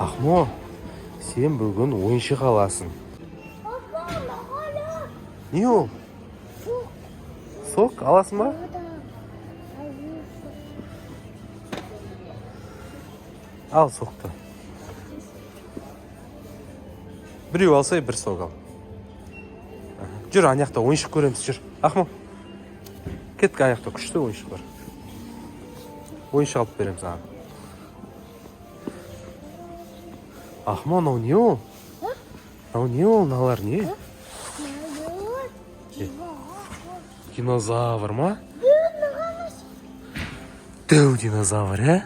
Ақмо, сен бүгін ойыншық аласың. Не ол? Сок аласың ба? Ал сокты. Біреу алсай, бір сок ал. Аха. Жүр, ана жақта ойыншық көреміз, жүр. Ақмо. Кеттік, ана жақта күшті ойыншық бар. Ойыншық алып беремін саған. Ақмо, мынау не ол? Мынау не ол? Мыналар не? Динозавр ма? Дәу динозавр, ә?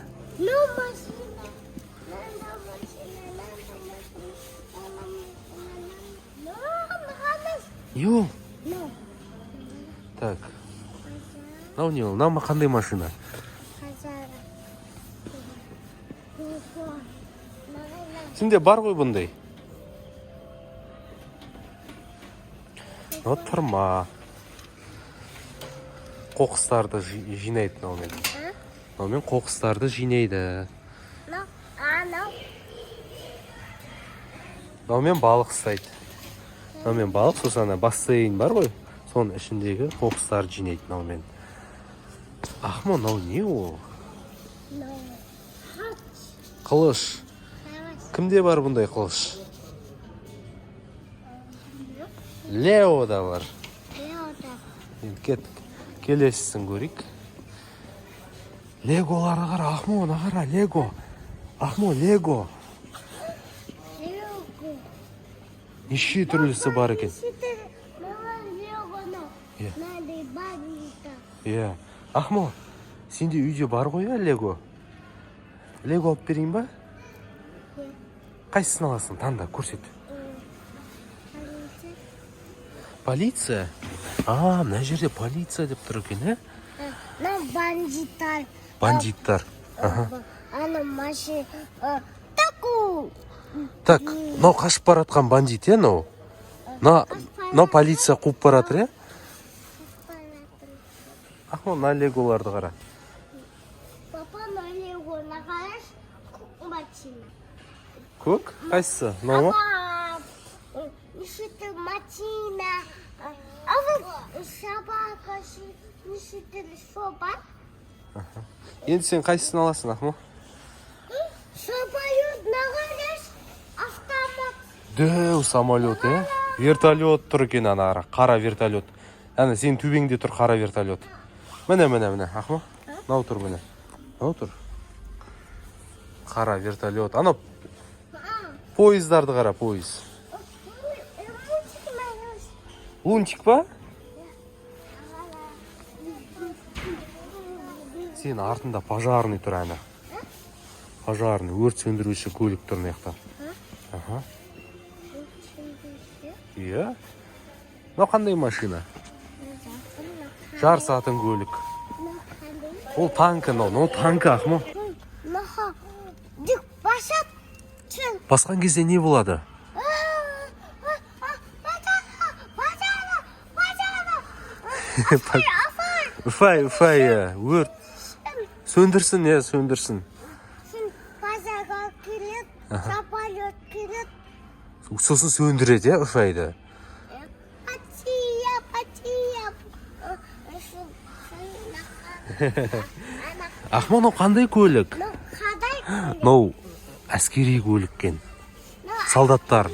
Не ол? Так. Мынау не ол? Мынау қандай машина? Сенде бар ғой бұндай. Мынау тырма. Қоқыстарды жинайды мынаумен. Мынаумен қоқыстарды жинайды. Мынаумен балық ұстайды. Мынаумен балық, сосын ана бассейн бар ғой, соның ішіндегі қоқыстарды жинайды мынаумен. Ақмо, мынау не ол? Қылыш. Кімде бар бұндай қылыш? Леода бар. Енді кеттік. Келесісін көрейік. Леголарды қара, Ақмо, мына қара, Лего. Ақмо, Лего. Неше түрлісі бар екен. Иә. Иә. Ақмо, сенде үйде бар ғой, иә, Лего? Лего алып берейін ба? Қайсысын аласың? Таңда, көрсет. Полиция? А, мына жерде полиция деп тұр екен, ә? Бандиттар. Бандиттар. Аха. Ана машина. Таку. Так, мынау қашып бара жатқан бандит, иә, мынау? Мынау полиция қуып бара жатыр, иә? Ақмо, мына леголарды қара. Папа, на Лего нағараш машина. Көк? Қайсысы? Мынау ма? Папа, неше машина. А вот собака, неше түрлі собак. Енді сен қайсысын аласың, Ақмо? Самолет нағараш автомат. Дәу самолет, иә? Вертолет тұр екен ана қара, қара вертолет. Ана сенің төбеңде тұр қара вертолет. Міне, міне, міне, Ақмо. Мынау тұр, міне. Мынау тұр. Қара вертолет. Анау пойыздарды қара, пойыз. Мультик нағараш. Лунтик па? Сен артында пожарный тұр әні. Пожарный, өрт сөндіруші көлік тұр мына жақта. Аха. Иә. Мынау қандай машина? Жарысатын көлік. Ол танкі мынау, мынау танкі, Ақмо. Наха, дик басат. Чын. Басқан кезде не болады? Үфай, үфай, иә, өрт. Сөндірсін, иә, сөндірсін. Базарға келеді, самолет келеді. Сосын сөндіреді, иә, үфайды. Патия, патия. Ақмо, мынау қандай көлік? Мынау әскери көлік екен. Солдаттар.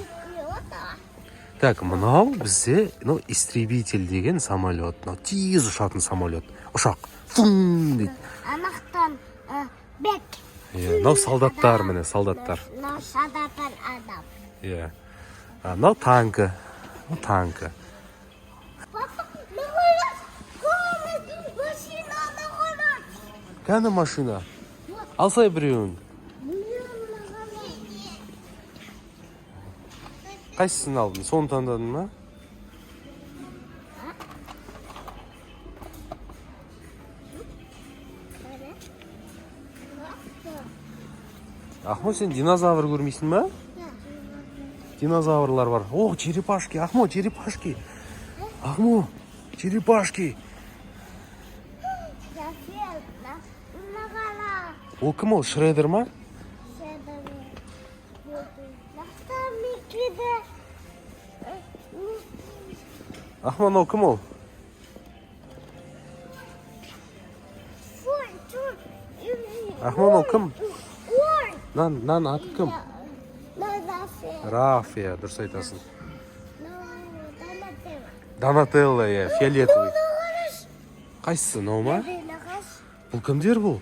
Так, мынау бізде, мынау истребитель деген самолет. Мынау тез ұшатын самолет. Ұшақ. Фум дейді. Анақтан бек. Иә, мынау солдаттар, міне, солдаттар. Мынау солдаттар адам. Иә. А, мынау танкі. Мынау танкі. Папа, машина. Кәні машина. Алсай біреуін. Қайсысын алдың? Соны таңдадың ба? Ақмо, сен динозавр көрмейсің ба? Динозаврлар бар. О, черепашки. Ақмо, черепашки. Ақмо, черепашки. Ол кім ол? Шредер ма? Мақта Микиді. Ақман, мынау кім ол? Ақман, ол кім? Ой. Мынаның аты кім? Рафия, дұрыс айтасың. Донателло, иә, фиолетовый. Қайсысы, мынау ма? Бұл кімдер бұл?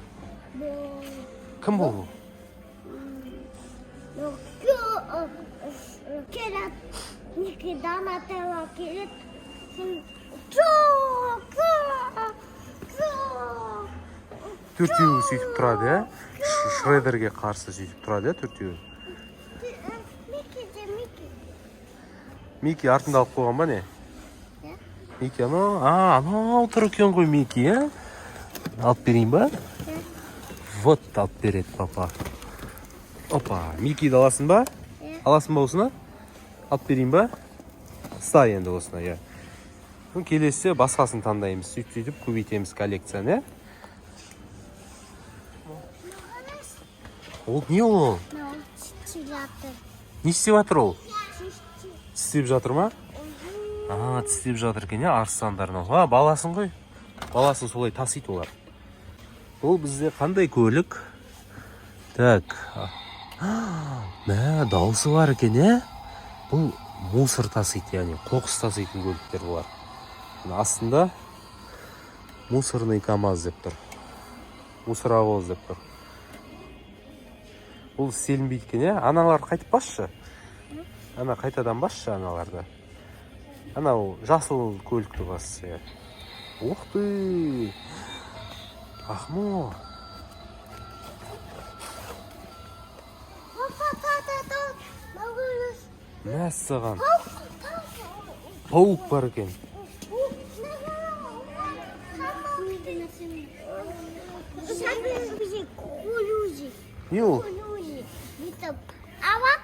Кім бұл? Келеді. Микки, Донателло келеді. Чо, чо, чо. Төртеуі сөйтіп тұрады, иә? Шредерге қарсы сөйтіп тұрады, иә, төртеуі. Микки де Микки. Микки артында алып қойған ба, не? Иә. Микки анау, а, анау тұр екен ғой Микки, иә? Алып берейін ба? Вот, алып береді папа. Опа, Миккиді аласың ба? Иә. Аласың ба осыны? Алып берейін ба? Ұста енді осыны, иә. Ну, келесі басқасын таңдаймыз. Сөйтіп сөйтіп көбейтеміз коллекцияны, иә? Ол не ол? Мынау тістеп жатыр. Не істеп жатыр ол? Тістеп. Тістеп жатыр ма? А, тістеп жатыр екен, иә, арыстандар мынау. А, баласын ғой. Баласын солай тасиды олар. Бұл бізде қандай көлік? Так. Мә, дауысы бар екен, иә? Бұл мусор тасиды, яғни қоқыс таситын көліктер бұлар. Мына астында «мусорный КамАЗ» деп тұр. «Мусоровоз» деп тұр. Бұл істелінбейді екен, иә? Аналар қайтып басшы. Ана қайтадан басшы аналарды. Анау жасыл көлікті бас, иә. Ух ты! Ахмо! Папа, папа, папа. Мәссаған. Паук бар екен. Кулюзи. Не ол? Кулюзи. Бүйтіп алып,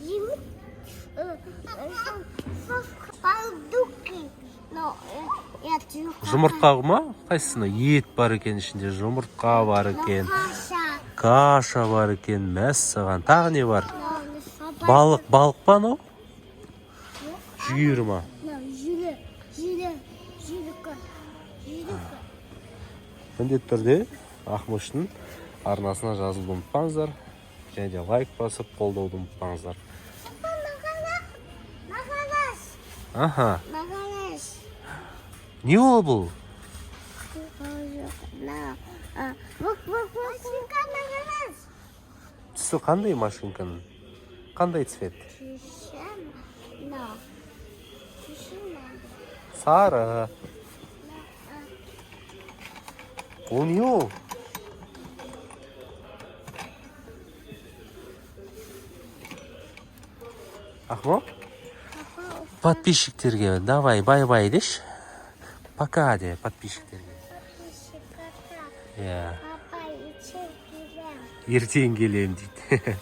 жеміп, балдуки. Но, я Жұмыртқа ма? Қайсысына? Ет бар екен ішінде, жұмыртқа бар екен. Каша. Каша бар екен, мәссаған. Тағы не бар? Балық, балық па анау? Жүгері ма? Жүлі, жүлі, жүлікі, жүлікі. Міндетті түрде Ақмыштың арнасына жазылуды ұмытпаңыздар. Және де лайк басып қолдауды ұмытпаңыздар. Мағанаш, Аха. мағанаш. Не ол бұл? Бұк, бұк, бұк. Машинка мағанаш. Түсі қандай машинканың? Қандай цвет? Түсі, но. Түсі мынандай. Сары. Ол не ол? Ақмол? Подписчиктерге давай бай-бай деші. Пока де подписчиктерге. Подписчиктерге. Иә. Папа, ертең келем. Ертең келем дейді.